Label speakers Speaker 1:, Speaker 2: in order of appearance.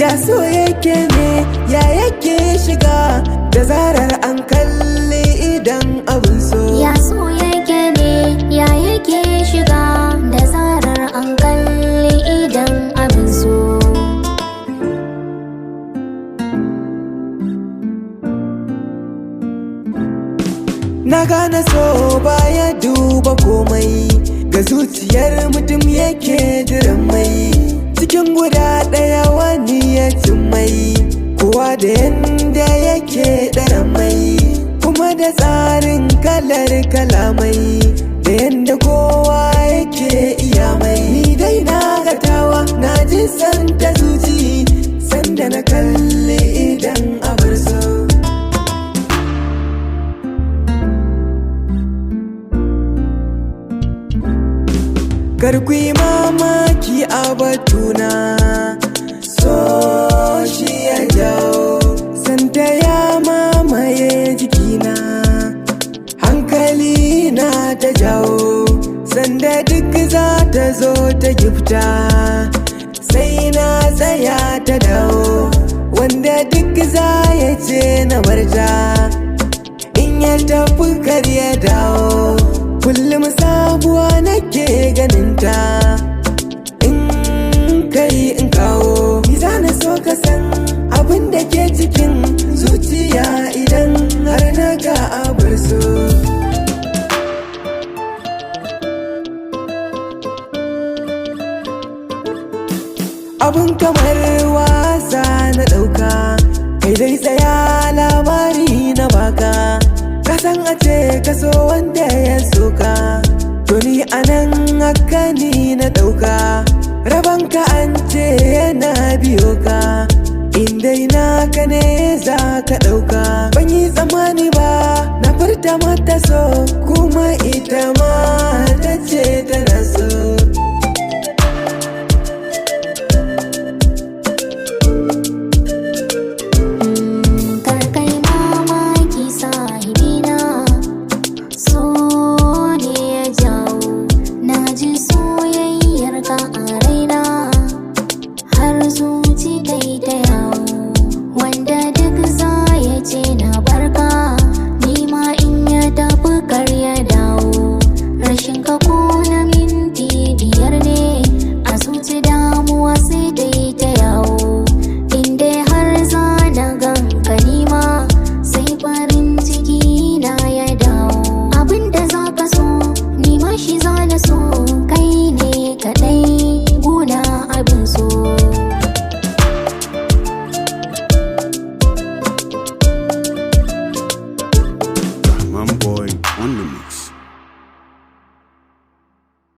Speaker 1: Ya so yake ne, ya yake shiga da zarar an kalli idan abin so.
Speaker 2: Ya so yake ne, ya yake shiga da zarar an kalli idan abin so.
Speaker 1: Na gane so baya duba komai, ga zuciyar mutum yake jiran mai. Cikin guda ɗaya wani ya cin mai, kowa da yanda yake ɗara mai. Kuma da tsarin kalar kalamai, da yanda kowa yake iya mai. Ni dai na gatawa, na ji san ta zuci, sanda na kalli idan abar so. Karku yi mamaki a batuna, so shi ya jawo, santa ya mamaye jikina, hankali na ta jawo, sanda duk za ta zo ta gifta, sai na tsaya ta dawo, wanda duk za ya ce na barta. In ya tafi kar ya dawo, kullum sabuwa nake ganinta. In kai in kawo, ni zana so ka san abin da ke cikin zuciya idan har na ga abar so. Abun kamar wasa na ɗauka, kai dai tsaya labari na baka. Kasan a ce kaso wanda ya soka, to ni anan haka ni na ɗauka. Rabanka an ce yana biyo ka, in dai naka ne za ka ɗauka. Ban yi tsammani ba, na furta mata so, kuma ita ma ta ce tana so.
Speaker 2: Karkai mamaki sahibina, so ne ya jawo, na ji soyayyar ka a raina har zuwa.